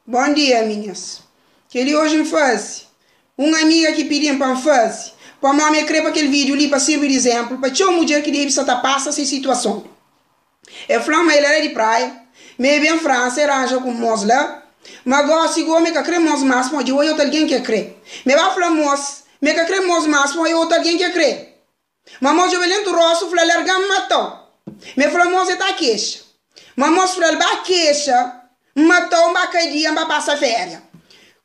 Bom dia minhas. Keli hoje n fazi. Un amiga ki pidin pa n fazi. Pamo mi kre pa kel vídeo li pa sirbi di exemplo pa txeu mudjer ki debi sa ta pasa se situason. E flan ma el era di praia, ma e ben França e ranja ku mos la, ma gosi go me ka kre mos mas pamo dja oia otu algen ke kre. Me ba fla mos me ka kre mos mas pamo e otu algen ke kre. Ma mos djobe dentu rostu fla larga-m matau. Me fla mos e ta kexa. Ma mos fla-l ba kexa N matau N ba kadia N ba pasa feria.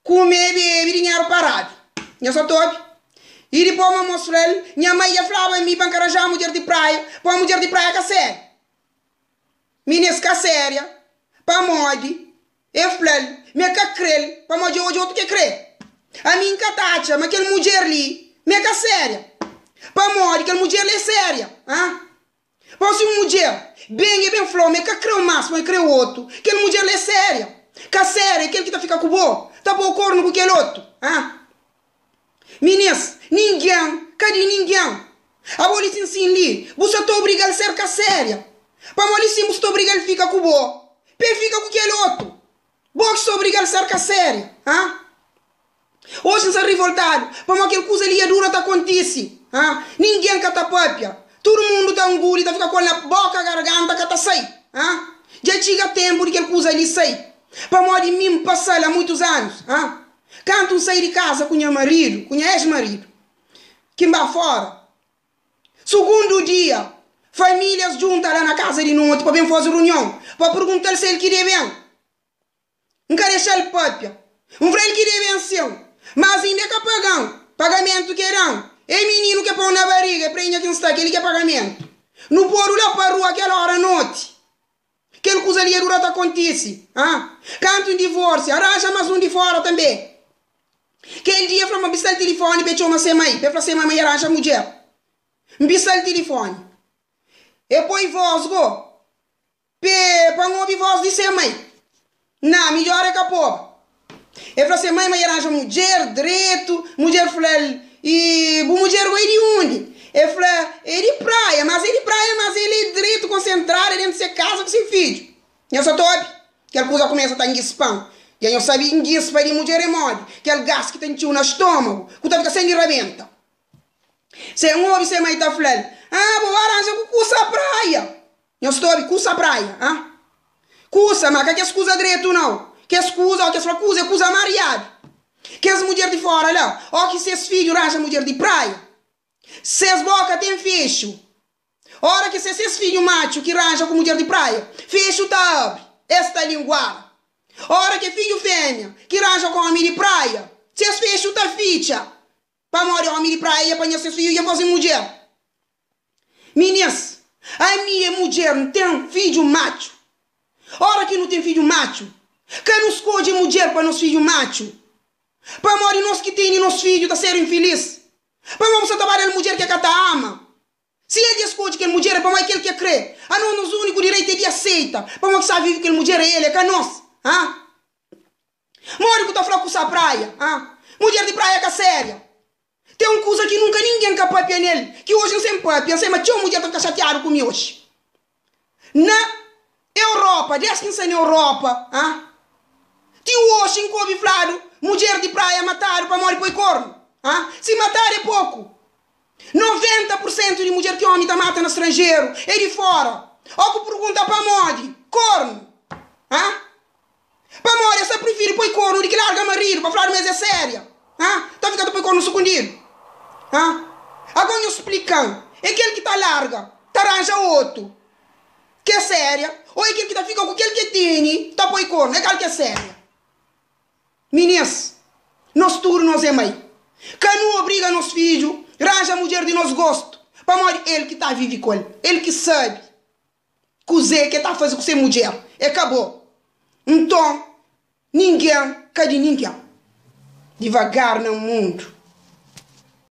Kume bebe dinheru paradu. Nha sa ta obi? I dipos ma mos fla-l nha mai dja flaba mi pa N ka ranja mudjer di praia pamo mudjer di praia ka seria. Minis ka seria pamodi E fla-l ma e ka kre-l pamodi dja odja otu ki e kre. Ami N ka ta atxa ma kel mudjer li ma e ka séria. Pamodi kel mudjer li é séria. Ha? Pamodi si un mudjer ben e ben fla-u ma e ka kre-u más pamodi e kre otu, kel mudjer li é séria. Ka séria é kel ki ta fika ku bo, ta pô-u kornu ku kel otu. Ha? Minis, ningen ka di ningen. Abo li sin sin li, bu sa ta obriga-l ser ka séria. Pamo li sin bu sa ta obriga-l fika ku bo, pa el fika ku kel otu. Bo ki sta obriga-l ser ka séria. Ha? Oji N sta rivoltadu, pamo kel kuza li dja dura ta kontise. Ha? Ningen ka ta papia. Tudu mundu ta nguli, ta fika ku el na boka, garganta ka ta sai. Ha? Dja txiga tenpu di kel kuza li sai. Pamodi mi N pasa-l a muitus anus. Ha? Kantu N sai di kaza ku nha maridu, ku nha ex-maridu, ki N ba fóra, sugundu dia, famílias djunta la na kaza di noti pa ben faze runion, pa pergunta-l si el ki debe-m. N ka dexa-l pâpia. N fla-l ki debe-m sin, mas inda e ka paga-m. Pagamentu ki e da-m é mininu ki e pô-m na bariga, é prenha ki N sta, kel-li ki é pagamentu. Nu podu la pa rua kel óra noti. Kel kuza li é dura ta kontise. Ah, kantu N divorsia, ranja más un di fóra tanbê. Kel dia, el fla ma N pista-l tilifóni pa el txoma se mai, pa el fla se mai ma el ranja mudjer. N pista-l tilifóni. El poi vós gó, pa N obi vós di se mai. Ná, midjór é ka poba. El fla se mai ma el ranja mudjer dretu. Mudjer fla-l, I bu mudjer gó é di undi? El fla, É di praia, mas é di praia, mas el é dretu, konsentrada dentu se kaza ku se fidju. Nha sa ta obi? Kel kuza kumesa ta ngispa-m. Dja nho sabe ngispa di mudjer é modi? Kel gas ki ta ntxiu na stômagu, ku ta fika sen di rabenta. Se N obi se mai ta fla-l, Ah, bo ba ranja ku kusa praia. Nhos ta obi kusa praia, ah? Kusa, ma ka kes kusa dretu nau. Kes kusa, ó kes fla kusa, é kusa mariadu. Kes mudjer di fora la, ó ki ses fidju ranja mudjer di praia, ses boka ten fexu. Ora ki se ses fidju matxu ki ranja ku mudjer di praia, fexu ta abri, es ta linguara. Ora ki é fidju femia ki ranja ku omi di praia, ses fexu ta fitxa. Pamodi omi di praia ia panha ses fidju ia faze mudjer. Minis, ami é mudjer, N ten fidju matxu. Ora ki nu ten fidju matxu, ka nu skodje mudjer pa nos fidju matxu. Pamodi nos ki tene nos fidju ta ser infilis. Pamodi bu sa ta ba da-l mudjer ki e ka ta ama. Si el dja skodje kel mudjer é pamodi kel ki e kre. Anos nos úniku direitu é di aseita. Pamodi ki sa vive kel mudjer é el, é ka nos. Ha? Modi ku ta fla kusa praia? Ha? Mudjer di praia ka séria. Ten un kuza ki nunka ningen ka papia nel, ki oji N sen papia, N sai ma txeu mudjer ta fika xatiadu ku mi oji. Na Europa, des ki N sai na Europa, ha? Ti oji N ka obi fladu mudjer di praia matadu pamodi poi kornu. Ha? Si matadu é poku. 90 pur sentu di mudjer ki omi ta mata na stranjeru é di fora. Ó ku purgunta pamodi? Kornu. Ha? Pamodi es ta prifiri poi kornu di ki larga maridu pa fladu ma es é séria. Ha? Ta fika ta poi kornu sukundidu. Ha? Ago nhos splika-m, é kel ki ta larga ta ranja otu ki é séria ô é kel ki ta fika ku kel ki el tene ta poi kornu? É kal ki é séria? Minis, nos tudu nos é mai. Ka nu obriga nos fidju ranja mudjer di nos gostu, pamodi el ki ta vive ku el, el ki sabe. Kuzê ki el ta faze ku se mudjer é ka bo. Nton, ningen ka di ningen. Divagar na mundu.